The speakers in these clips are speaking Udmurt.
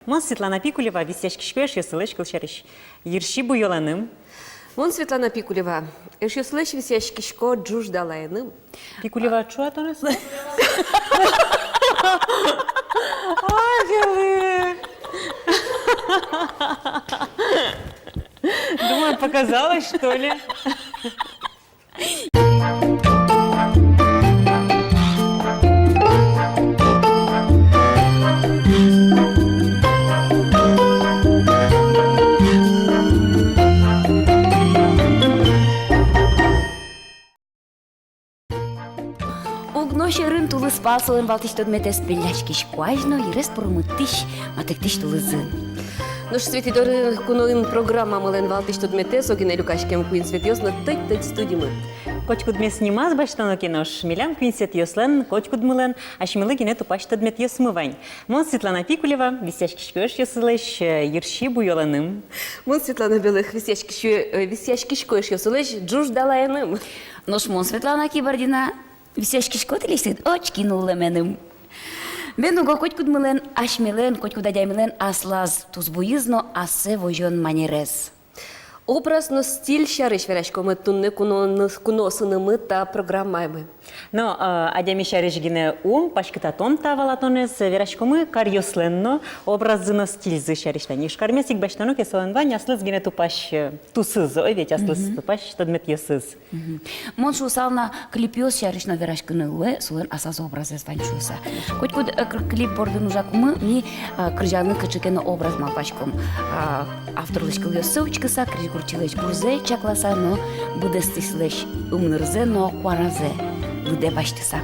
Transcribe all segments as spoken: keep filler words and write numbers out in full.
Мон Светлана Пикулева, висъяськисько эшъёсылэсь кылсярысь. Йырси буёлэным. Мон Светлана Пикулева, эшъёсылэсь висъяськисько ӝуждалаеным. Пикулева чуа тонэс? Ай, белы. Думаю, показалось, что ли? Уг но сьӧрын тулыспал солэн валтӥсь тодметэз пелляськись куазь но йырез пуромытӥсь, матэктӥсь тулызын. Нош «Светӥ доры куноын» программамылэн валтӥсь тодметэз огинэ люкаськем куинь Светъёс но тӧдь-тӧдь студимы. Котькудмес нимаз басьтоно ке но, нош милям, куинь Светъёслэн, котькудмылэн асьмелы гинэ тупась тодметъёсмы вань. Мон Светлана Пикулева, висъяськисько эшъёсылэсь, э, йырси буёлэным. Мон Светлана Белых, висъяськись-, э, висъяськисько эшъёсылэсь ӝуждалаеным. Нош мон Светлана Кибардина, висъяськисько тӥлесьтыд очки нуллэменым. Бен уго котькудмылэн асьмелэн, котькуд адямилэн аслаз тусбуйыз но ассэ возён манерез. Образ но стиль сярысь вераськомы туннэ куноос-, куноосынымы та программаямы. Но, э, адями сярысь гинэ ум паськытатом та валатонэз, вераськомы каръёслэн но образзы но стильзы сярысь. Тани ижкармес ик басьтоно ке, солэн вань аслыз гинэ тупась, э, тусыз, ой, ведь аслыз тупась тодметъёсыз. Мгм. Мон шуысал на, клипъёс сярысь но вераськыны луэ, солэн аслаз образэз вань шуыса. Котькуд, э, кр-, клип бордын ужакумы ми, э, кырӟаны кыӵе ке но образ малпаськом. А, авторлэсь кылъёссэ учкыса, крезьгурчилэсь гурзэ чакласа но быдэстӥсьлэсь ымнырзэ но куаразэ лыдэ басьтыса.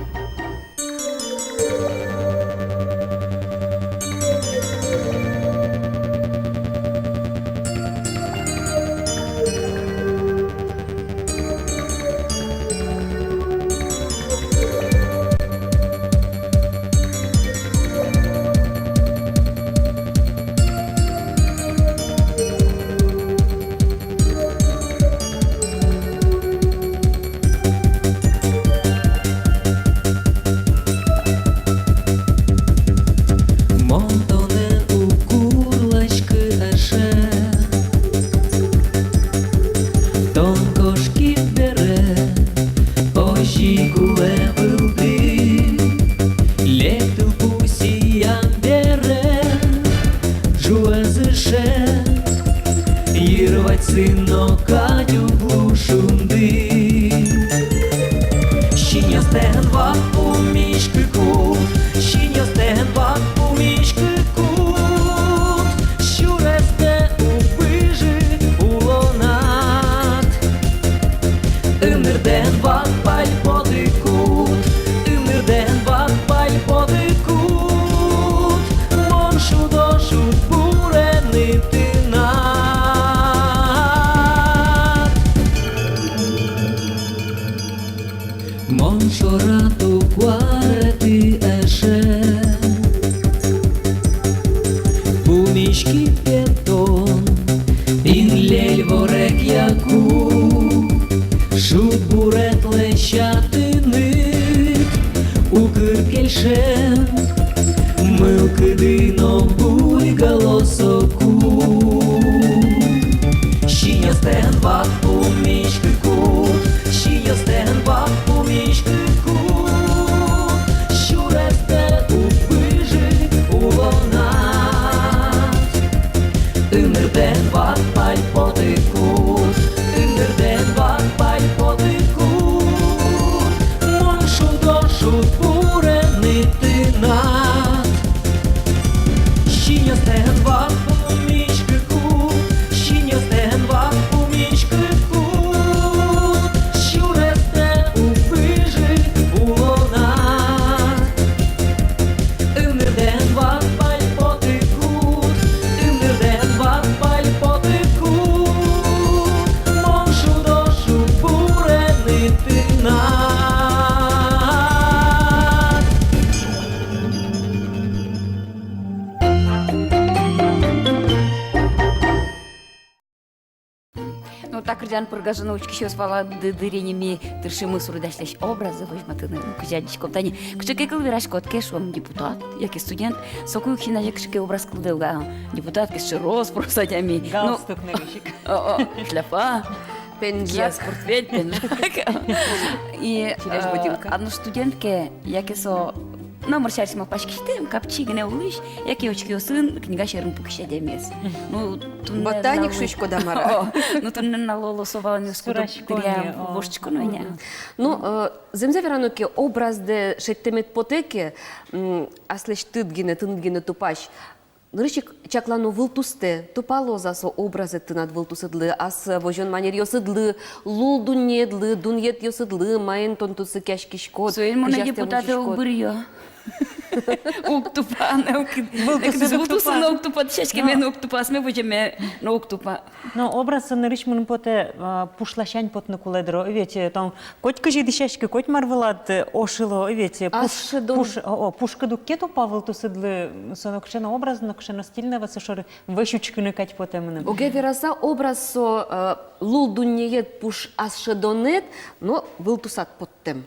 Мон тонэн уг курласькы, эше. Тон кошкид бере, озьы кулэ вылды. Лек тылпу сиям бере, ӝуэз ыше, йырвадьсы но кадь уг лу шунды. Синъёстэн вак пумиськыкуд, синъёстэн вак пумиськыкуд, сюрестэ уг пыжы улонад. Ымнырдэн вак пальпотыкуд, ымнырдэн вак пальпотыкуд, мон шудо шудбурены тынад. Мон шорад уг куареты, эше. Пумиськид ке тон, ин лель ворекъяку, шудбурет лэсьтыны укыр кельше, мылкыды но буйгало соку. Синъёстэн вак пумиськыкуд, синъёстэн вак пумиськыкуд, сюрестэ уг пыжы улонад. Ымнырдэн вак пальпотыкуд, ымнырдэн вак пальпотыкуд, мон шудо шудбурены тынад. Синъёстэн вак пумиськыкуд, синъёстэн вак пумиськыкуд, сюрестэ уг пыжы улонад. Ымнырдэн вак пальпотыкуд, ымнырдэн вак пальпотыкуд, мон шудо шудбурены тынад. Та кырӟан пыр гажано учкисьёс валады дыръя ини ми тыршимы суредасьлэсь образзэ возьматыны. Ну, кызьы адӟиськом, тани кыӵе ке кыл вераськод ке, шуом, депутат яке студент, соку ик син азе кыӵе ке образ кылдэ ук, а, депутат ке, сыӵе рос-прос адями. Ну, галстук нырысь ик. О, о, шляпа. Пенжак. Кияз портфель, пенжак. И, Чилеш э, бутылка. А ну студент ке, яке со номыр сярысь малпаськисьтэм, капчи гинэ улӥсь, яке очкиосын книга сьӧрын пукись адямиез. Ну, туннэ ботаник нуналлы шуиськод-а, мар-а? О, ну, туннэ нуналлы оло со валанъёс куд-ог дыръя вошъяськоно ини. Ну, э, зэмзэ верано ке, образзэ шедьтэмед потэ ке, м, аслэсьтыд гинэ, тыныд гинэ тупась. Нырысь ик чаклано вылтустэ, тупалоз-а со образэд тынад вылтусыдлы, ас возён манеръёсыдлы, лулдуннеедлы, дунъетъёсыдлы, маин тон тунсыкъяськись код. Соин монэ депутатэ уг быръё. Уг тупа, но уг, вылтусыд уг тупа. Вылтусыд но уг тупа, дӥсяськеме но уг тупа, асме воземе но уг тупа. Но образзэ нырысь мыным потэ, а, пуш ласянь потыны кулэ дыр, ведь, э, там котькызьы дӥсяськы, коть мар вылад, э, ошыло, ведь, э, пуш, ас шӧдон. Пуш, о, о, пушкыд уг ке тупа вылтусыдлы, со нокыӵе но образ, нокыӵе но стиль но, вот со шоры вӧсь учкыны кадь потэ мыным. Огъя вераса, образ со, э, лулдуннеед, пуш ас шӧдонэд, но вылтусад поттэм.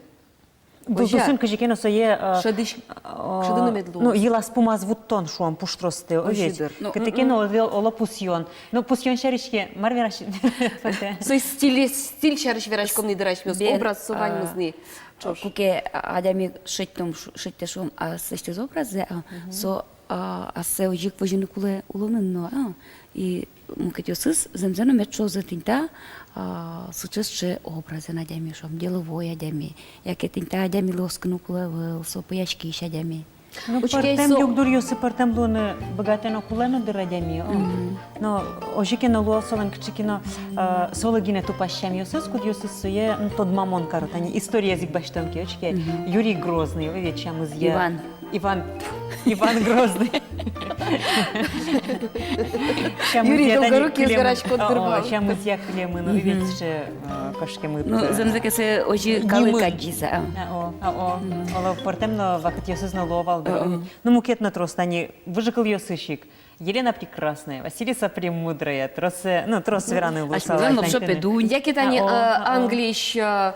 Вылтусын кызьы ке но сое, э, шӧдӥсь, э, шӧдыны мед луоз. Ну, йылаз-пумаз вуттон, шуом, пуш тросты, о, ведь. Кызьы дыр. Ну, кытӥ ке но оло, оло пусъён. Ну, пусъён сярысь ке, мар верась? Со стиль, стиль сярысь вераськом ни дыр асьмеос, бен, образ со ваньмыз ни. Ӵош. Куке, а, адями шедьтом, шу-, шедьтэ, шуом, аслэсьтыз образзэ, а, со, а, ассэ озьы ик возьыны кулэ улонын но, а, и мукетъёсыз зэмзэ но мед шуозы: тӥни та, а, сыӵе-сыӵе образэн адями, шуом, деловой адями, яке тӥни та адямилы оскыны кулэ ӧвӧл, со пӧяськись адями. Ну, пӧртэм югдуръёсы пӧртэм луыны быгатэ но кулэ но дыр адями, о. Мгм. Но озьы ке но луоз солэн кыӵе ке но, э, солы гинэ тупась сямъёсыз, кудъёсыз сое, ну, тодмамон каро. Тани историез ик басьтом ке, учке, Юрий Грозный, о, ведь, сямызъя. Иван. Иван, Иван Грозный. Юрий Долгорукий, тани кылем, вераськод дыр вал. О, о, сямызъя кылемын, о, ведь, э, кошкемыт. Ну, э, зэмзэ ке, сое озьы калык адӟиз, а. А, о, а, о. Оло пӧртэм но вакытъёсыз но луо вал дыр. Ну, мукет но трос, тани выжыкылъёсысь ик. Елена Прекрасная, Василиса Премудрая, трос, э, ну, трос вераны луысал. Асьмелэн вообще педунь. Яке тани, а, о, э, а, о. Англиысь, э,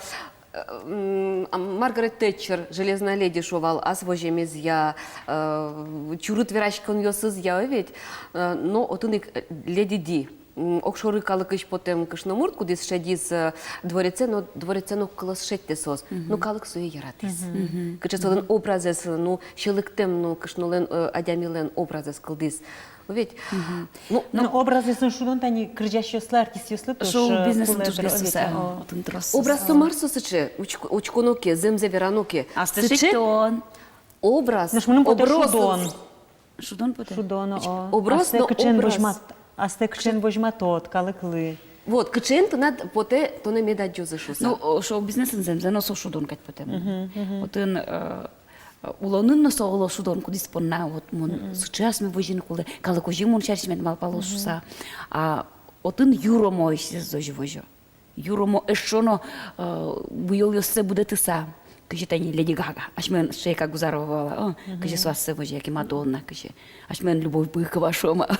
м, а, Маргарет Тэтчер, железная леди шуо вал, ас воземезъя, э, чурыт вераськонъёсызъя, о, ведь, э, но отын ик, э, Леди Ди. М, огшоры калыкысь потэм кышномурт, кудӥз шедиз, э, дворецэ, но дворецэн огкылоз шедьтэ соос. Мгм. Ну, калык сое яратӥз. Мгм. Кыӵе солэн образэз, ну, сьӧлыктэм, ну, кышнолэн, э, адямилэн образэз кылдӥз. Ведь, ну, ну, образъёсын шудон тани кырӟасьёслы, артистъёслы туж, шоу-бизнесын кулэ туж дыр, бесыса, ведь, о. Отын трос. Образ со мар со сыӵе, учко-, учконо ке, зэмзэ верано ке. Астэ сыӵе шедьтон. Образ, нош мыным потэ образ шудон. Шудон потэ. Шудон, о. Образ но образ. Астэ кыӵеен возьмат-, астэ кыӵеен возьматод калыклы. Вот, кыӵеен тынад потэ, тонэ мед адӟозы шуса. Ну, о, шоу-бизнесын зэмзэ но со шудон кадь потэ. Мгм, мгм. Отын, э, улонын но со оло шудон, кудӥз понна, вот, мон сыӵе асме возьыны кулэ, калык озьы мон сярысь мед малпалоз шуса. А отын юромоесь озьы возё. Юромо эшшо но, э, буёлъёссэ будэтыса, кызьы тани Леди Гага, асьмелэн Шейка Гузарова вал, о, кызьы со ассэ возё, яке Мадонна, кызьы асьмелэн Любовь Быкова, шуом-а.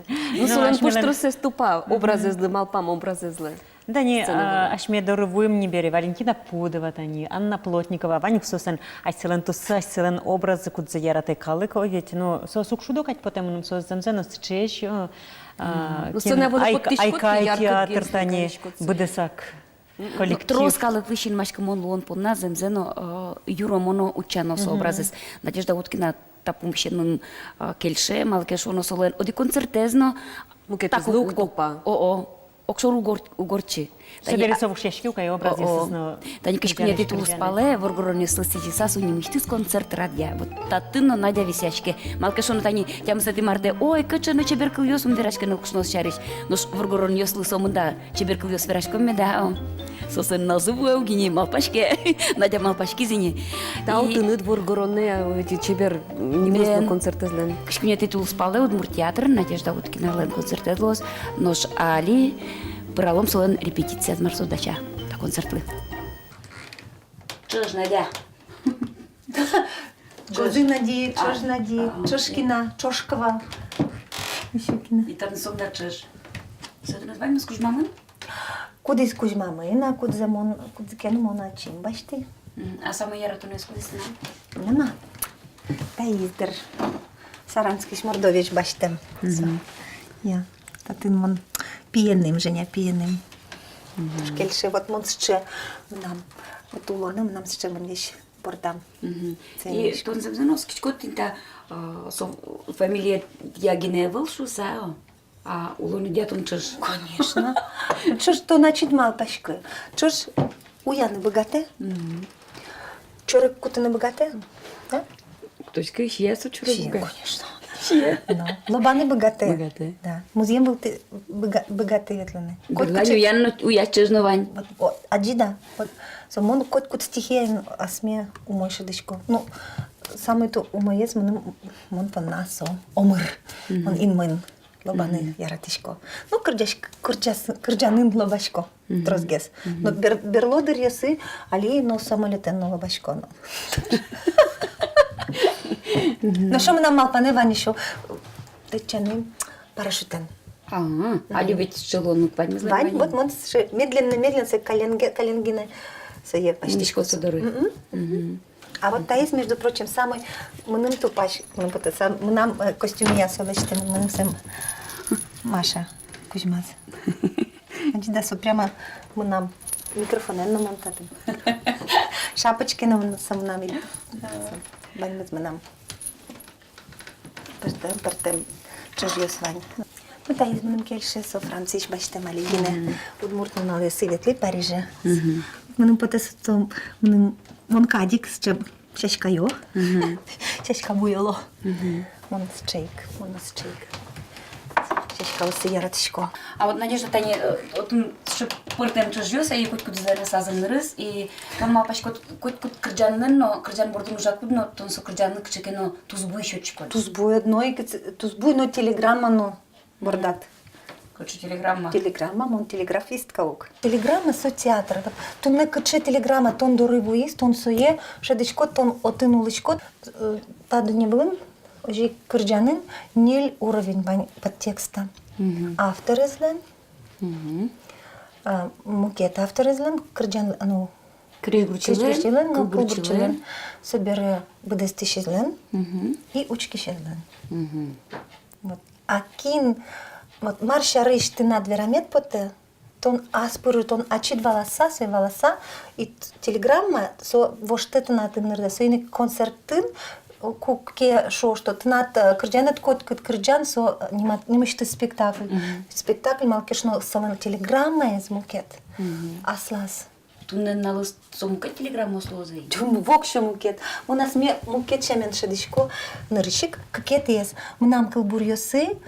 Ну, солэн пуштросэз тупа образэзлы, малпам образэзлы. Тани, а, асьме доры вуэм ни бере, Валентина Пудова тани, Анна Плотникова, вань ук соослэн асьсэлэн туссы, асьсэлэн образзы, кудзэ яратэ калык, о, ведь, ну, соос уг шудо кадь потэ мыным, соос зэмзэ но сыӵеесь, о, а, ну, кин сцена вылэ ай-, поттӥськод ке, Айкай яркыт театр тани, быдэсак коллектив. Ну, трос калыклы синмаськымон луон понна зэмзэ но, э, юромо но, утчано со образэз. Надежда Уткина та пумысен, э, кельше, малы ке шуоно, солэн одӥг концертэз но мукетызлы уг тупа. О, о. Огшоры уг ор-, уг ортчы. Собере со вошъяське ук ай образъёсыз но. Тани кызь куинетӥ тулыспалэ воргоронъёслы сӥзьыса со нимысьтыз концерт радъя. Вот татын но Надя висъяське. Малы ке шуоно, тани тямысэтӥ мартэ, ой, кыӵе но чебер кылъёс ум вераське нылкышноос сярысь. Нош воргоронъёслы сомында чебер кылъёс вераськом меда, о. Соослэн нуналзы вуэ ук ини, малпаське. Надя малпаськиз ини. Тау тыныд, воргоронэ, эти чебер нимыз но концертэзлэн. Кызь куинетӥ тулыспалэ Удмурт театрын Надежда Уткиналэн концертэз луоз, нош али пыралом солэн репетицияз, мар со дася та концертлы. Ӵож, Надя. Ӵож. Гозы Нади, ӵож Нади, ӵож кина, ӵож кова. Ещё кина. И тани со да ӵож. Со тынэсьтыд ваньмыз кузьмамын? Кудӥз кузьмамын, а кудзэ мон, кудзэ ке но мон ачим басьтӥ. Мгм. А самой яратонэз кудӥз тынад? Мынам-а? Таиз дыр. Саранскысь, Мордовиысь басьтэм. Мгм. Со. Я. Татын мон пиеным, Женя пиеным. Мгм. Туж кельше, вот мон сыӵе, мынам, вот улонэ мынам сыӵе, мынам весь бордам. Мгм. И ценишка. Тон зэмзэ но оскиськод тӥни та, а, со фамилиядъя гинэ ӧвӧл шуса, а улонэдъя тон ӵош. Конечно. Ӵош тон ачид малпаськы. Ӵош уяны быгатэ. Мгм. Чорыг кутыны быгатэ. Да? Кутӥськод, сиё со чорыг. Сиё, быгатэ, конечно. Сиё. Но лобаны быгатэ. Быгатэ. Да. Музъем вылтӥ быга-, быгатэ ветлыны. Котькыӵе уян но, уя ӵеж но вань. Вот, о, адӟид-а? Вот. Со мон котькуд стихиен асме умой шӧдӥсько. Ну, самой то умоез мыным, мон понна со омыр. Мгм. Мон инмын лобаны яратӥсько. Мгм. Ну, кырӟась-, кырӟас-, кырӟанын лобасько. Мгм. Тросгес. Мгм. Но бер-, берло дыръёсы али но самолётэн но лобасько но. Мгм. Но ещё мынам малпанэ вань ещё летчаны парашютэн. А, мгм, али ведь эшелон ук вань, вань, вань. Вот мон сыӵе медленно, медленно сое коленге-, коленгине сое паськытӥсько со доры. Мгм. Мгм. А вот таиз, между прочим, самой мыным тупась, мыным потэ, сам-, мынам, э, костюмъя со лэсьтэмын, мыным сое Маша кузьмаз. Адӟид-а, со прямо мынам, микрофонэн но мон татын. Шапочкаен но мон, со мынам, и со ваньмыз мынам. Пӧртэм, пӧртэм ӵожъёс вань. Ну, таиз мыным кельше, со Франциысь басьтэм, али гинэ. Мгм. Удмурт нуналъёсы ветлӥ Париже. Мгм. Мыным потэ, со мыным, мон кадь ик сыӵе сяськаё. Мгм. Сяська буёло. Мгм. Мон сыӵе ик, мон сыӵе ик. Сяськаоссэ яратӥсько. А вот, Надежда, тани, э, отын сыӵе пӧртэм ӵожъёс, а и котькудӥзлэн ик азьын нырыз, и тон малпаськод, котькуд кырӟанлэн но, кырӟан бордын ужакуд но, тон со кырӟанлы кыӵе ке но тусбуй сётӥськод. Тусбуй одно ик, тусбуй но, телеграмма но бордад. Кыӵе телеграмма? Телеграмма, мон телеграфистка ук. Телеграмма со театр. Вот туннэ кыӵе телеграмма тон доры вуиз, тон сое шӧдӥськод, тон отын улӥськод, э, та дунне вылын, озьы ик кырӟанын ньыль уровень вань подтекста. Мгм. Авторезлэн, мгм, а, мукет авторезлэн, кырӟан, ну, кылбурчилэн, кылбурчилэн, ну, кылбурчилэн, кылбурчилэн, собере быдэстӥсезлэн, мгм, и учкисезлэн. Мгм. Вот. А кин, вот, мар сярысь тынад верамед потэ, тон ас пыры, тон ачид валаса, сое валаса, и т-, телеграмма, со воштэ тынад ымнырдэс, соин ик концертын, э, куке шуо, что тынад, э, кырӟанэд, котькуд кырӟан, со, э, нима-, нимысьтыз спектакль. Мгм. Спектакль, малы ке шуоно, солэн телеграммаез мукет. Мгм. Аслаз. Туннэ нуналыз со мукет телеграммаос луозы-а? Тюм, воксё мукет. Мон асме мукет сямен шӧдӥсько, нырысь ик, кыкетӥез. Мынам кылбуръёсы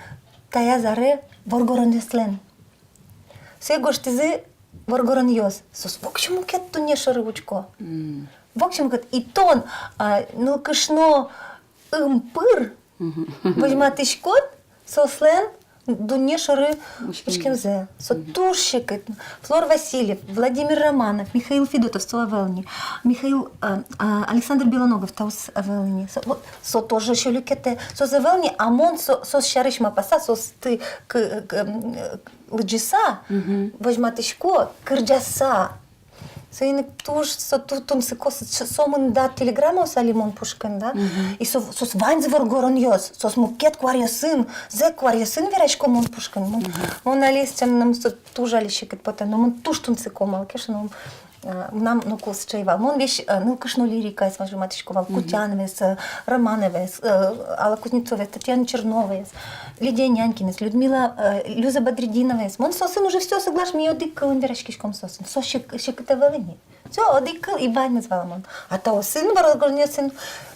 таяз аре воргоронъёслэн. Сое гожтӥзы воргоронъёс. Соос воксё мукет дунне шоры учко. М. Воксё мукет. И тон, а, нылкышно ымпыр, мгм, возьматӥськод соослэн дунне шоры учкемзэ. Учкемзэ. Со, мгм, туж секыт. Флор Васильев, Владимир Романов, Михаил Федотов, со ӧвӧл ни. Михаил, а, а, Александр Белоногов, таос ӧвӧл ни. Со, вот, со тоже сё люкетэ. Соос ӧвӧл ни, а мон со, соос сярысь малпаса, соосты к-, к-, м, э, лыдӟыса, мгм, возьматӥсько, кырӟаса. Соин ик туж со ту-, тунсыко, со, сомында телеграммаос али мон пушкын, да? Мгм. И со, соос ваньзы воргоронъёс, соос мукет куаръёсын, зэк куаръёсын верасько мон пушкын. Мон, мгм, мон али сыӵе, мыным со туж али секыт потэ, но мон туж тунсыко, малы ке шуоно, а, мынам, ну, кулсчей вал. Мон весь, а, нылкышно лирикаез возьматӥсько вал, мгм, Кутяновез, а, Романовез, а, Алла Кузнецоваез, Татьяна Черноваез, Лидия Нянькинаез, Людмила, э, Люза Бадретдиноваез. Мон соосын уже всё, соглаш, ми одӥг кылын вераськиськом соосын. Со сек-, секыт ӧвӧл ини. Всё, одӥг кыл и ваньмыз валамон. А таосын, воргоронъёсын,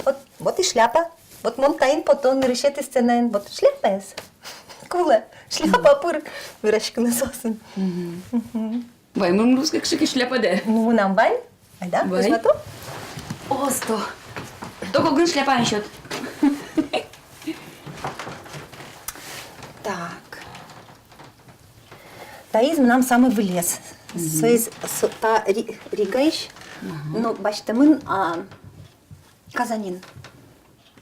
вот, вот и шляпа. Вот мон таин пото нырысетӥ сценаын, вот шляпаез. Кулэ, шляпа пыр вераськыны соосын. Мгм. Мгм. Вай, мон луоз кыӵе ке шляпадэ. Ну, мынам вань. Айда, вай. Возьмато. Осто. Только гын шляпаен сёт. Так. Таиз мынам самой вылез. Мгм. Соиз со-, та Ри-, Ригаысь, ага, но басьтэмын, а, Казанин.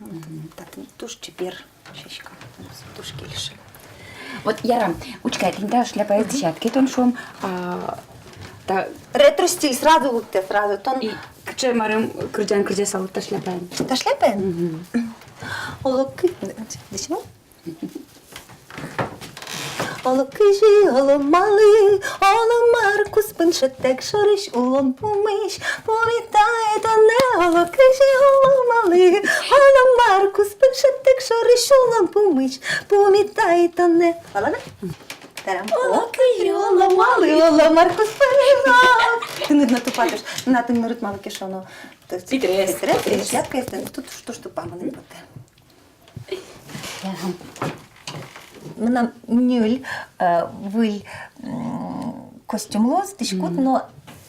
Мгм. Татын туж чебер сяська. Туж кельше. Вот, яра, учкы ай, тӥни та шляпаез дӥсяд ке тон, шуом, а, та ретро стиль сразу лыктэ, сразу тон. И кыӵе, марым, кырӟан кырӟасал та шляпаен? Та шляпаен? Мгм. Оло кы-, дӥсял? Оло кызьы, оло малы, оло мар куспын шӧдтэк шорысь улон пумысь, пумитай тонэ, оло кызьы, оло малы, оло мар куспын шӧдтэк шорысь улон пумысь, пумитай тонэ. Валад-а? Тарам. Оло кызьы, оло малы, оло мар куспын. Тыныд но тупатоз, тынад тынад малы ке шуоно. Питрес. Питрес, шляпкаез тыныд туж, туж тупа мыным потэ. Мынам ньыль, э, выль, м, костюм луоз, дӥськут, но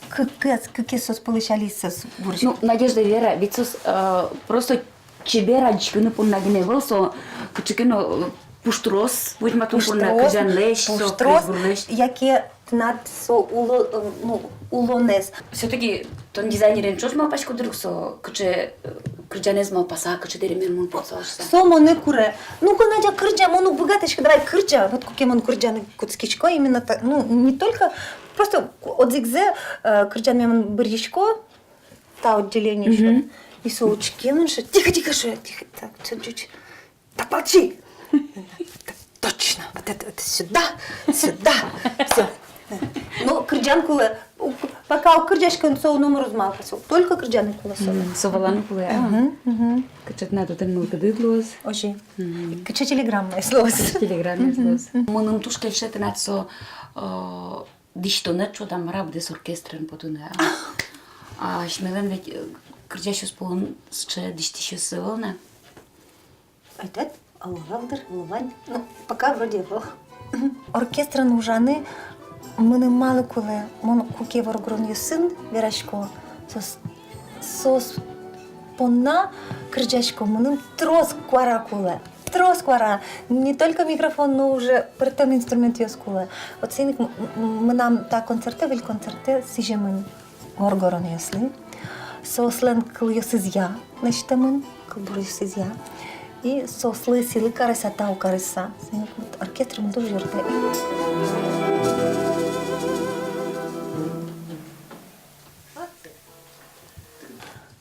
кыкез, кыкез соос пӧлысь али соос вурисько. Ну, Надежда, Вера, ведь соос, э, просто чебер адӟиськыны понна гинэ ӧвӧл, со кыӵе ке но, э, пуштрос возьматон понна, пуштрос, кырӟанлэсь, со пуштрос, кылбурлэсь. Яке тынад со уло-, э, ну, улонэз. Всё-таки тон дизайнерен ӵош малпаськод дыр ук, со кыӵе, э, кырӟанэз малпаса, кыӵе дэремын мон потса шуса. Со монэ куре. Ну-ка, Надя, кырӟа, мон уг быгатӥськы, давай кырӟа. Вот куке мон кырӟаны кутскисько, именно так, ну, не только, просто ку-, одӥгзэ, э, кырӟанме мон бырйисько та отделениысь. Мгм. И со учке мыным, шуэ: «Тихо, тихо, — шуэ, — тихо, так, чуть-чуть. Так, молчи!» «Точно, вот это, это сюда, сюда, всё». Но кырӟан кулэ, ук-, пока уг кырӟаськы, со номыр уз малпа, со только кырӟаны кулэ со. Мгм, со валаны кулэ, а. Мгм, мгм. Кыӵе тынад отын мылкыдыд луоз. Озьы. Мгм. Кыӵе телеграммаез луоз. Кыӵе телеграммаез луоз. Мгм. Мыным туж кельше тынад со, э, дӥсьтонэд, шуод-а, мар-а, быдэс оркестрен потыны, а. А асьмелэн ведь, э, кырӟасьёс пӧлын сыӵе дӥсьтӥсьёс ӧвӧл на. Этот, а, вал дыр, вал вань. Ну, пока вроде ӧвӧл. Оркестрын ужаны мыным малы кулэ, мон куке воргоронъёсын верасько, соос, соос понна кырӟасько, мыным трос куара кулэ. Трос куара. Не только микрофон, но уже пӧртэм инструментъёс кулэ. Вот соин ик м-, м-, мынам та концертэ, выль концертэ сӥземын воргоронъёслы. Соослэн кылъёсызъя лэсьтэмын, кылбуръёсызъя. И соослы сӥлы карыса, тау карыса. Соин ик вот оркестрмы туж юрттэ.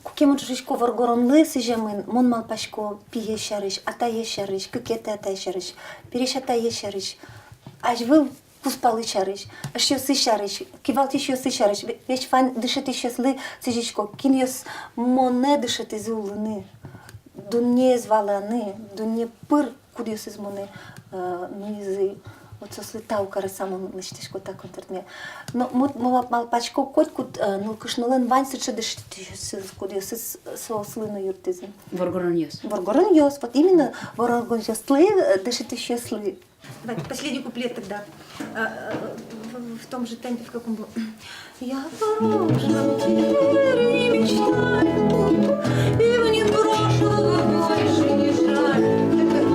Куке мон ӵошисько воргоронлы сӥземын, мон малпасько пиез сярысь, атаез сярысь, кыкетӥ атаез сярысь, пересь атаез сярысь, азьвыл кузпалы сярысь, эшъёсы сярысь, кивалтӥсьёсы сярысь, ве-, весь вань дышетӥсьёслы сӥзисько, кинъёс монэ дышетӥзы улыны, дуннеез валаны, дунне пыр кудъёсыз монэ, э, нуизы, вот соослы тау карыса мон лэсьтӥсько та концертме. Но мон, мон малпасько, котькуд, э, нылкышнолэн вань сыӵе дышетӥсьёсыз, кудъёсыз соослы но юрттӥзы. Воргоронъёс. Воргоронъёс, вот именно воргоронъёслы, э, дышетӥсьёслы. Давай, последний куплет тогда. А, а, в, в том же темпе, в каком был. Я о прошлом теперь не мечтаю, и мне прошлого больше не жаль.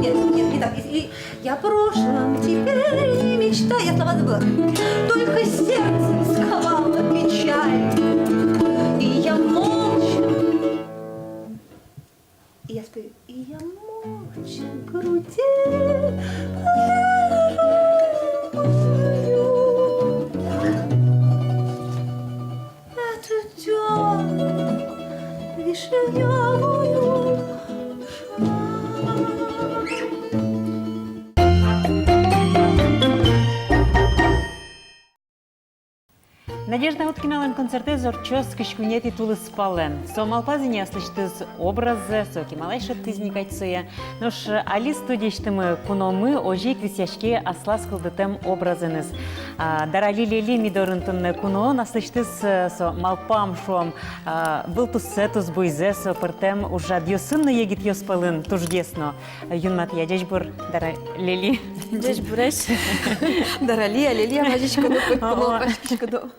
Нет, нет, не так. И, и я о прошлом теперь не мечтаю. Я слова забыла. Только сердце сковала печаль, и я молча И я спою, и я молча в груди прорываю эту тёмную вишнёвую шаль. Надежда Уткиналэн концертэз ортчоз кызь куинетӥ тулыспалэ. Со малпаз ини аслэсьтыз образзэ, со кемалась шедьтӥз ини кадь сое. Нош али студиысьтымы куномы озьы ик висъяське аслаз кылдытэм образэныз. А, Дарали Лели ми дорын туннэ куноын, аслэсьтыз, э, со малпам, шуом, а, вылтуссэ, тусбуйзэ со пӧртэм ужрадъёсын но егитъёс пӧлын тужгес но юнматъя. Ӟечбур, Дарали Лели. Ӟечбуресь. Дарали, Лели, а вазиськоно, о, о, малпаськиськоно.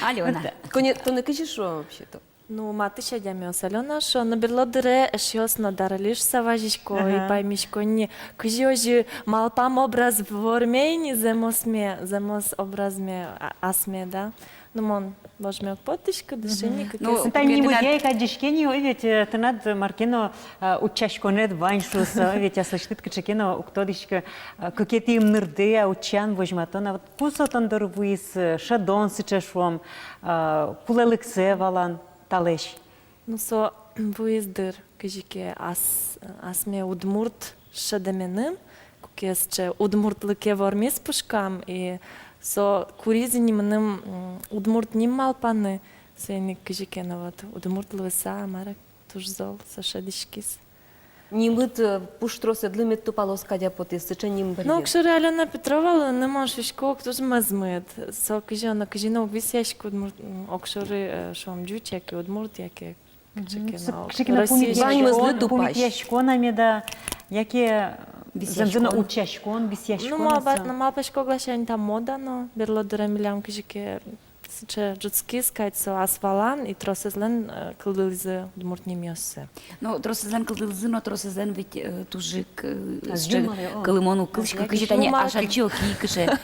Алёна. Тонэ, тонэ кызьы шуо вообще-то? Ну, матысь адямиос, Алёна, шуо, но берло дыре эшъёс но Дарали шуса вазисько, и паймисько ни, кызьы озьы малпам образ вормем ни зэмосме, зэмос образме, а, асме, да. Ну, мон вожме уг поттӥськы, дыши ни, кыкез. Ну, тани куке нимыдъя ик адӟиське ни, ой, ведь, э, тынад мар ке но, э, утчаськонэд вань шуыса, ведь аслэсьтыд кыӵе ке но, уг тодӥськы, э, кыкетӥ ымнырдэ, а, утчан, возьматон, а вот ку со тон доры вуиз, э, шӧдон сыӵе, шуом, э, кулэлыксэ валан талэсь? Ну, со вуиз, дыр, кызьы ке ас-, асме удмурт шӧдэменым, куке сыӵе удмуртлыке вормиз пушкам, и со куриз ини мыным, м, удмурт ним малпаны, соин ик кызьы ке но вот удмурт луыса, мар-а, туж зол со шӧдӥськиз. Нимыд, э, пуштроседлы мед тупалоз кадь потэ сыӵе ним быръе. Ну, огшоры Алёна Петрова луыны, мон шуисько, ог туж мӧзмыт. Со кызьы но, кызьы но уг висъяськы удмурт, м, огшоры, э, шуом, ӟуч яке удмурт, яке кыӵе ке но, кыӵе ке но Россиысь. Ваньмызлы тупась. Пумитъяськон-а меда, яке зэмзэ но утчаськон, висъяськон-а со? Ну, малпа-, ну, малпасько, огласянь та мода но, берло дыре милям кызьы ке сыӵе ӝутскиз кадь со ас валан, и тросэзлэн, э, кылдылӥзы удмурт нимъёссы. Ну, тросэзлэн кылдылӥзы, но тросэзлэн ведь, э, туж ик, э, сыӵе кылымон уг кылӥськы, кызьы тани Ашальчи Оки кыӵе.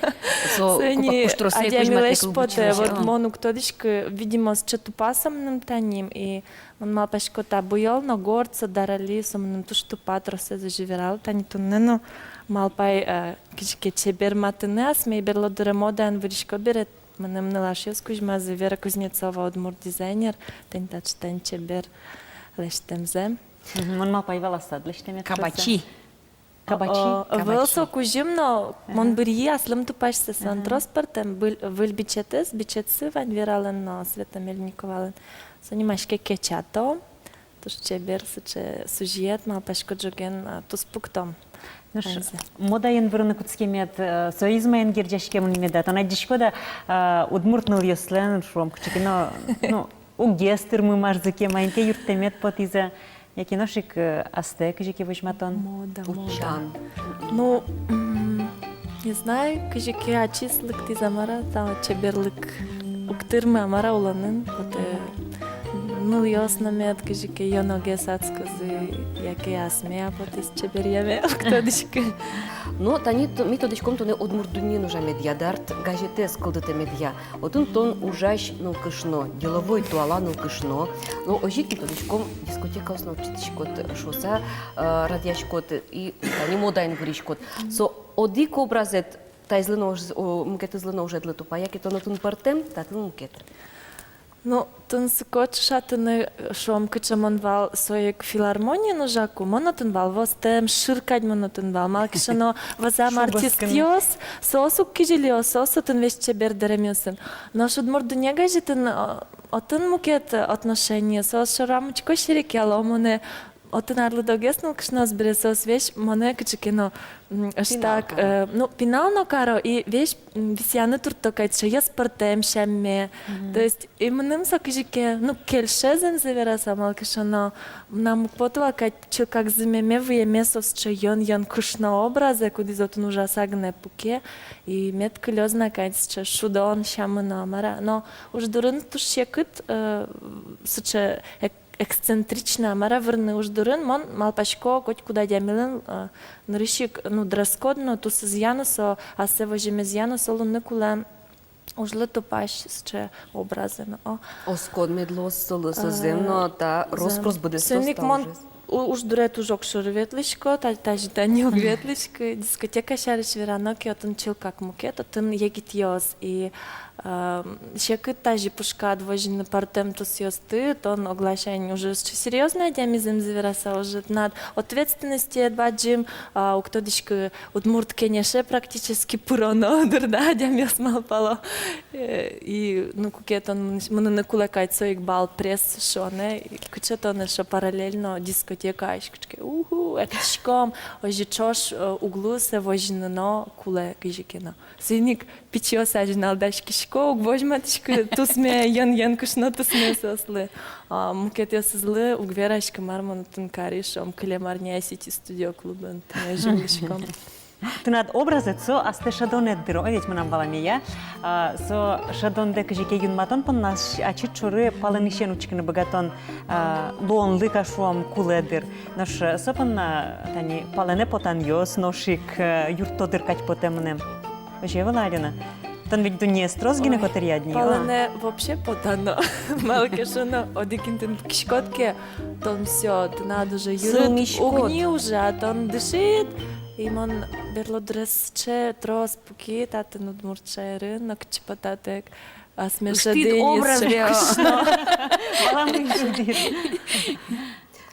Со копак пуштросэ кузьматэ кыл быдӟалась. Вот мон уг тодӥськы, видимо, сыӵе тупа со мыным та ним, и мон малпасько, та буёл но горд со, Дарали, со мыным туж тупа, тросэз озьы верало, тани туннэ но малпай, э, кызьы ке чеберматыны асме, и берло дыре модаен вырисько бере, мыным нылашъёс кузьмазы, Вера Кузнецова, удмурт дизайнер, тӥни таӵе, тани чебер лэсьтэмзэ. Мгм, мон малпай, валасад лэсьтэмед. Кабачи. Кабачи. О, о, кабачи. Ӧвӧл, со кузьым но, мон быръи аслым тупасьсэ, солэн трос пӧртэм, выль, выль бичетэз, бичетсы вань Вералэн но Света Мельниковалэн. Со нимаське «Кечато». Туж чебер сыӵе сюжет, малпасько, ӝоген, а, туспуктом. Нош модаен вырыны кутскемед, э, со измаен герӟаськем ни меда? Тон адӟиськод-а, э, удмурт нылъёслэн, шуом, кыӵе ке но, ну, уггес тырмымазы ке, маин ке юрттэмед потӥз-а, яке нош ик, э, астэ кызьы ке возьматон? Мода, мода. Утчан. Ну, м, не знаю, кызьы ке ачиз лыктӥз-а, мар-а, та чеберлык уг тырмы-а, мар-а, улонын, вот, э, нылъёс но мед кызьы ке ёногес адскозы, яке асме-а потӥз чеберъяме, уг тодӥськы. Но тани т-, ми тодӥськом, тонэ «Удмурт дуннеын» ужамедъя, «Дарт» газетэз кылдытэмедъя. Отын тон ужась нылкышно, деловой, туала нылкышно. Но озьы ик ми тодӥськом, дискотекаосын но ортчытӥськод шуыса, э, радъяськод и тани модаен выриськод. Со одӥг образэд таизлы но уж-, о, мукетызлы но ужедлы тупа, яке тон отын пӧртэм, татын мукет? Ну, тунсыко ӵошатыны, шуом, кыӵе мон вал, со ик филармониын ужаку, мон отын вал востэм, шыр кадь мон отын вал. Малы ке шуоно, вӧзам артистъёс, соос уг кизилиос, соос отын весь чебер дэремъёсын. Нош «Удмурт дунне» газетын, о, отын мукет отношение, соос шорам учко серекъяло монэ, отын арлыдогес нылкышноос бере, соос весь монэ кыӵе ке но, м, ӧжытак, пинал каро, э, ну, пинал но каро, и весь, м, висъяны туртто кадь, шуо, ӧз пӧртэм сямме. Мгм. То есть, и мыным со кызьы ке, ну, кельше, зэмзэ вераса, малы ке шуоно, мынам уг поты вал кадь чылкак зымеме, выеме со сыӵе ён-ён кышно образэ, кудӥз отын ужаса гинэ пуке, и мед кылёз на кадь сыӵе шудон сямы но, мар-а. Но уж дурын туж секыт, э, сыӵе эк-, эксцентрично, мар-а, вырыны уж дурын. Мон малпасько, котькуд адямилэн, э, нырысь ик, ну, дресс-код но, тусызъя но со, ассэ возьымезъя но со луыны кулэ ужлы тупась сыӵе образэн, о. Оскон мед луоз солы, со зэм но, та, рос-прос быдэстоз та ужез. Соин ик мон у-, уж дуре туж огшоры ветлӥсько, та-, тазьы тани уг ветлӥськы, дискотека сярысь верано ке, отын чылкак мукет, отын егитъёс, и Ам, секыт тазьы пушкад возьыны пӧртэм тусъёсты, тон огласянь уже сыӵе серьёзной адями, зэмзэ вераса, уже тынад ответственностед бадӟым, а, уг тодӥськы, Удмурт Кенеше практически пыроно, дыр, да, адямиос малпало. Э, и, ну, куке тон мын-, мыныны кулэ кадь со ик балпресс шуонэ, и кыӵе тон эшшо параллельно дискотекаысь кыӵе ке, уху, эктӥськом, озьы ӵош, э, уг луы, сое возьыны но кулэ кызьы ке но. Соин ик пичиос азьын алдаськисько, уг возьматӥськы тусме, йӧн-йӧн кышно тусме соослы. А мукетъёсызлы уг вераськы, мар мон отын кари, шуом, кылем арняе Сити Студио клубын, тӥни озьы улӥськом. Тынад образэд со астэ шӧдонэд дыр, о, ведь мынам валамея. А, со шӧдондэ кызьы ке юнматон понна ас-, ачид шоры палэнысен учкыны быгатон, а, луонлык, а, шуом, кулэ дыр. Нош, э, со понна тани палэнэ потанъёс нош ик, э, юртто дыр кадь потэ мыным. Озьы ӧвӧл-а, Алёна? Тон ведь дуннеез трос гинэ котыръяд ни, а? Палэнэ вообще потано. Малы ке шуоно, одӥг интыын пукиськод ке, тон всё, тынад уже йырыд уг ни ужа, тон дышид, и мон берло дырез сыӵе трос пуки татын, удмурт шаерын, нокытчы потатэк. Асме шӧдӥ ни, сыӵе кышно. Валамон,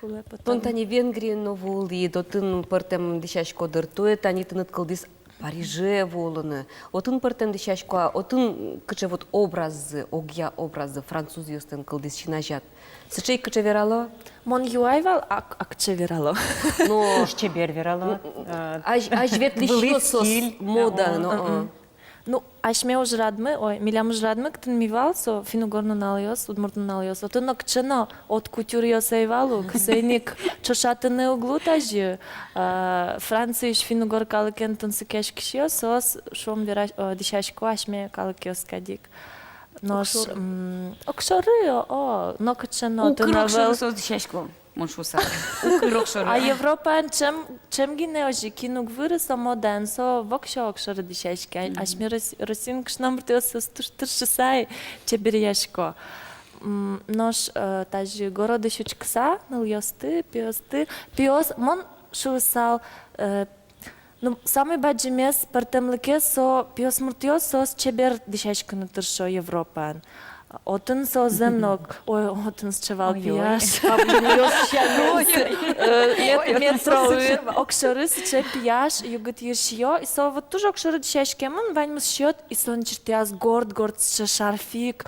шӧдӥ. Тон тани Венгриын но вуылӥд, отын пӧртэм дӥсясько дыр, туэ тани тыныд кылдӥз Париже вуылыны. Отын пӧртэм дӥсясько-а, отын кыӵе вот образзы, огъя образзы французъёслэн кылдӥз син азяд? Сыӵе ик, кыӵе верало? Мон юай вал, а, а кыӵе верало? Ну, озьы чебер верало. М, а, азь, азь ветлӥсьёс, вылӥ стиль, мода, а, но, а. Ну, асьме ужрадмы, ой, милям ужрадмы, кытын ми вал, со финн-угор нуналъёс, удмурт нуналъёс. Отын нокыӵе но от кутюръёс ӧй вал ук, соин ик ӵошатыны уг луы тазьы. А, Франциысь финн-угор калыкен тунсыкъяськисьёс, соос, шуом, вера-, о, дӥсясько асьме калыкъёс кадь ик. Нош, огшоры. М, огшоры, о, о, нокыӵе но. Укыр огшоры соос дӥсясько. Мон шуысал. Укыр огшоры. А Европаын ӵем, ӵем гинэ озьы, кин уг выры, со модаын, со воксё огшоры дӥсяське. А, мгм, асьме Рос-, Россиын кышномуртъёс соос туж тыршыса ай чеберъясько. М, нош, э, тазьы городысь учкыса, нылъёсты, пиосты, пиос, мон шуысал, э, Ну, самой бадӟымез пӧртэмлыкез со пиосмуртъёс, соос чебер дӥсяськыны тыршо Европаын. Отын соос зэм но, ой, отын сыӵе вал пияш. Ой, ой. Э, мет-, ой, ой, метроын, сыӵе вал. Огшоры сыӵе пияш, югыт йырсиё, и со вот туж огшоры дӥсяськемын, ваньмыз сиёд, и солэн ӵыртыяз горд-горд сыӵе шарфик.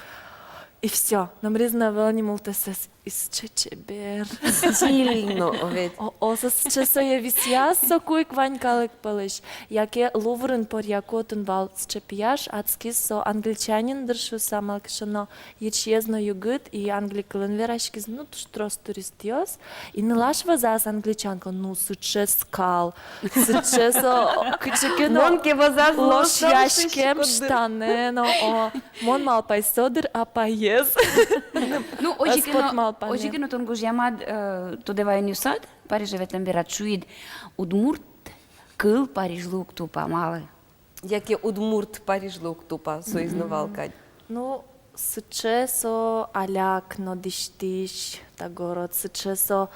И всё. Номырез но ӧвӧл ни мултэсэз. И сыӵе чебер. Стильно, о, ведь. О, о, со сыӵе, сое висъяз соку ик вань калык пӧлысь. Яке Луврын поръяку, отын вал сыӵе пияш, адскиз со англичанин дыр шуыса, малы ке шуоно йырсиез но югыт, и англи кылын вераськиз, ну, туж трос туристъёс. И нылаш вӧзаз англичанка, ну, сыӵе скал. Сыӵе со, кыӵе ке но, мон ке вӧзаз, лошъяськем штанэн, о, о. Мон малпай, со дыр апаез. Ну, озьы ке но, озьы ке но тон гожъямад, э, тодэ ваёнъёсад, Париже ветлэм берад шуид, удмурт кыл Парижлы уг тупа, малы? Яке удмурт Парижлы уг тупа, соиз но вал кадь. Ну, сыӵе со аляк но дӥсьтӥсь та город, сыӵе со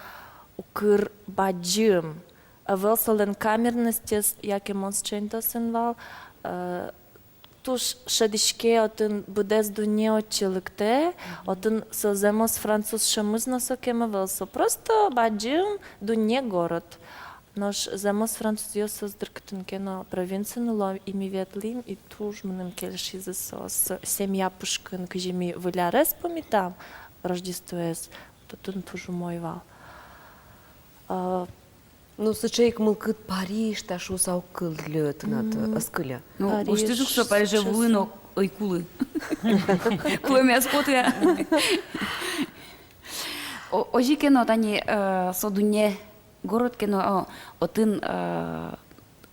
укыр бадӟым. Ӧвӧл солэн камерностез, яке мон сыӵе интыосын вал, э, туж шӧдӥське, отын быдэс дунне отчы лыктэ, отын со зэмос француз шӧмыз но сокем ӧвӧл, со просто бадӟым дунне город. Нош зэмос французъёс соос дыр кытын ке но провинциын уло, и ми ветлӥм, и туж мыным кельшизы соос, со семья пушкын, кызьы ми Выль арез пумитам, Рождествоез, то отын туж умой вал. А, Ну, сыӵе ик мылкыд Париж та шуыса уг кыльы тынад, м, ӧз кыльы. Ну, Париж, гожтӥз ук со, Париже вуыны ӧй кулы. Кулэме ӧз поты-а. О, озьы ке но тани, э, со дунне город ке но, о, отын, э,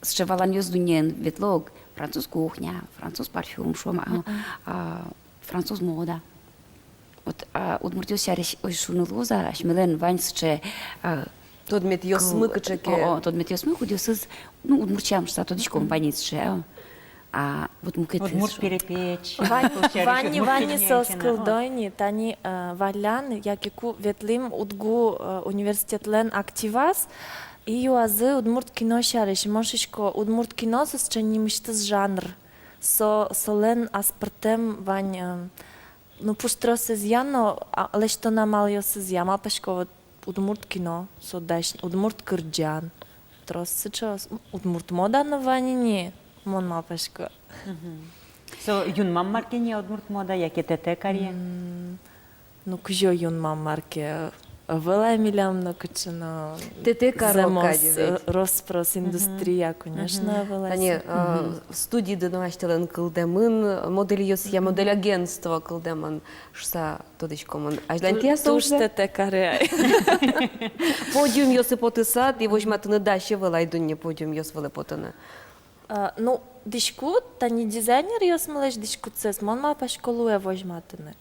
сыӵе валанъёс дуннеын ветло ук, француз кухня, француз парфюм, шуом-а, а, француз мода. Вот, а, удмуртъёс сярысь озьы шуыны луоз-а, асьмелэн вань сыӵе, а, тодметъёсмы кыӵе ке. О, о, тодметъёсмы, кудъёсыз, ну, удмурт сям шуыса тодӥськом, вань сыӵе, а. А вот мукетыз. Удмурт перепеч. Вань, вань ни, вань ни соос кылдо ини, тани, а, Валлян, яке ку ветлӥм УдГУ, а, университетлэн активаз, и юазы удмурт кино сярысь. Мон шуисько, удмурт кино со сыӵе нимысьтыз жанр. Со, солэн аспӧртэм вань, э, ну, пуштросэзъя но, а, лэсьтон амалъёсызъя. Малпасько, вот, удмурт кино, со дась, удмурт кырӟан. Трос сыӵеос, м, удмурт мода но вань ини, мон малпасько. Мгм. Со юнмам мар ке ни удмурт мода, яке тэтэ каре? М, ну, кызьы юнмам мар ке, Ӧвӧл ай милям но кыӵе но. Тэ тэ каро зэмос, кадь ведь. Э, рос-прос индустрия, конечно, ӧвӧл ай. Тани, со, э, студиды но асьтэлэн кылдэмын, модельёсъя модель агентство кылдэмын шуса тодӥськомын. Азьлань тӥ-а со уже? Туж тэ тэ каро ай. Подиумъёсы потыса, тӥ возьматыны дась ӧвӧл ай дунне подиумъёс вылэ потыны? А, ну, дӥськут, тани дизайнеръёсмылэсь дӥськутсэс, мон малпасько, луэ возьматыны.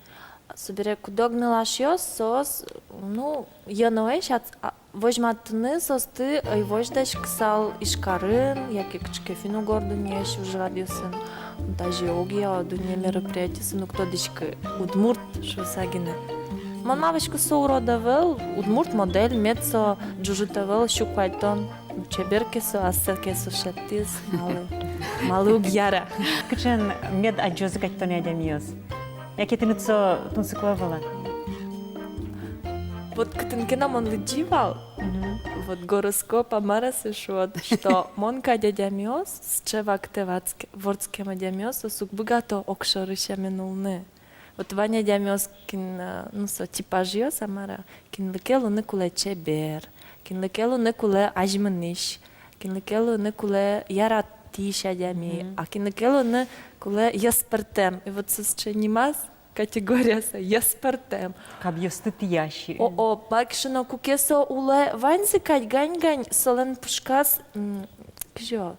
Собере куд-ог нылашъёс, соос, ну, йӧноесь ат-, а, возьматыны соосты ӧй возьдаськысал Ижкарын, яке кыӵе ке финн-угор дуннеысь ужрадъёсын, ну, тазьы огъя дунне мероприятиосын, уг тодӥськы, удмурт шуыса гинэ. Мон малпасько, со урод ӧвӧл, удмурт модель, мед со ӝужыт ӧвӧл, сю куатьтон. Чебер ке со, ассэ ке со шедьтӥз, малы, малы уг яра. Кыӵеен мед адӟозы кадь тонэ адямиос? Яке тыныд со тунсыко ӧвӧл-а? Вот кытын ке но мон лыдӟи вал, вот гороскоп-а, мар-а со шуод, что мон кадь адямиос, сыӵе вакытэ ватске-, вордскем адямиос, соос уг быгато огшоры сямен улыны. Вот вань адямиос, кин, э, ну, со типажъёс, а мар-а, кинлы ке луыны кулэ чебер, кинлы ке луыны кулэ азьмынӥсь, кинлы ке луыны кулэ яратӥсь адями, а кинлы ке луыны кулэ йӧспӧртэм. И вот со сыӵе нимаз категорияса, йӧспӧртэм. Кабъёсты тӥясь. О, о, малы ке шуоно, куке со улэ ваньзы кадь гань-гань, солэн пушказ, м, кызьы,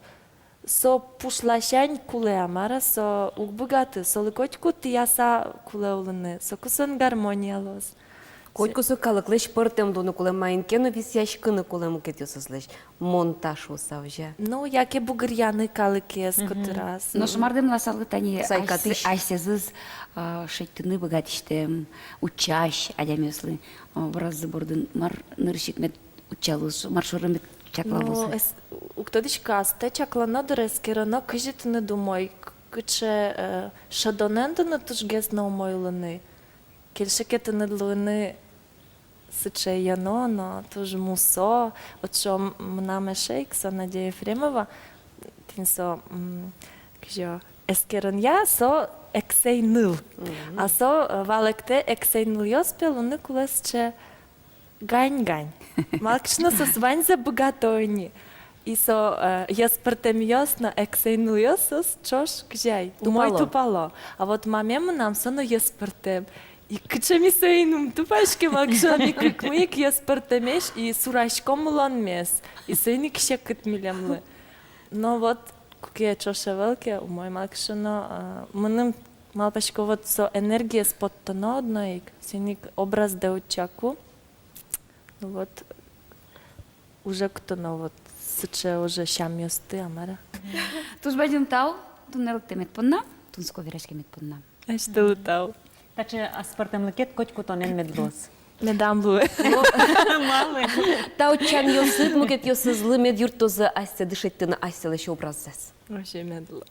со пуш ласянь кулэ-а, мар-а, со уг быгаты, солы котьку тӥяса кулэ улыны, соку солэн гармония луоз. Котьку со калыклэсь пӧртэм луыны кулэ, маин ке но висъяськыны кулэ мукетъёсызлэсь, мон та шуыса, озьы-а? Ну, яке бугыръяны калыкез котыраз. Нош мар дэмласалды тани сайкатӥсь, ась-, асьсэзыз, а, шедьтыны быгатӥсьтэм, утчась адямиослы, а, образзы бордын мар нырысь ик мед утчалоз, мар шоры мед чаклалоз? Ну, эс-, уг тодӥськы, астэ чаклано дыр, эскероно, кызьы тыныд умой, к-, кыӵе, э, шӧдонэн тыныд тужгес но умой улыны. Кельше ке тыныд луыны сыӵе йӧно но, туж мусо. Вот со м-, мынам эше ик, со Надя Ефремова, тӥни со, м, кызьы, эскеронъя со эксэй ныл. А со, э, валэктэ, эксэй нылъёс пе луыны кулэ сыӵе гань-гань. Малы ке шуоно, соос ваньзэ быгато ини. И со, э, йӧспӧртэмъёс но эксэй нылъёс, соос ӵош, кызьы ай, умой тупало. А вот маме мынам со но йӧспӧртэм. И кыӵе ми соин ум тупаське, малы ке шуоно, ми кыкмы ик йӧспӧртэмесь и сураськом улонмес. И соин ик секыт милемлы. Но вот куке ӵош ӧвӧл ке, умой, малы ке шуоно, э, мыным, малпасько, вот со энергиез поттоно одно ик, соин ик образдэ утчаку. Ну вот, уже кутоно вот сыӵе уже сямъёсты, а мар-а. Туж бадӟым тау туннэ лыктэмед понна, тунсыко вераськемед понна. Асьтэлы тау. Таӵе аспӧртэмлыкед котьку тонэн мед луоз. Медам луэ. Малы? Та утчанъёсыд мукетъёсызлы мед юрттозы асьсэ дышетыны, асьсэлэсь образзэс. Вообще мед луэ.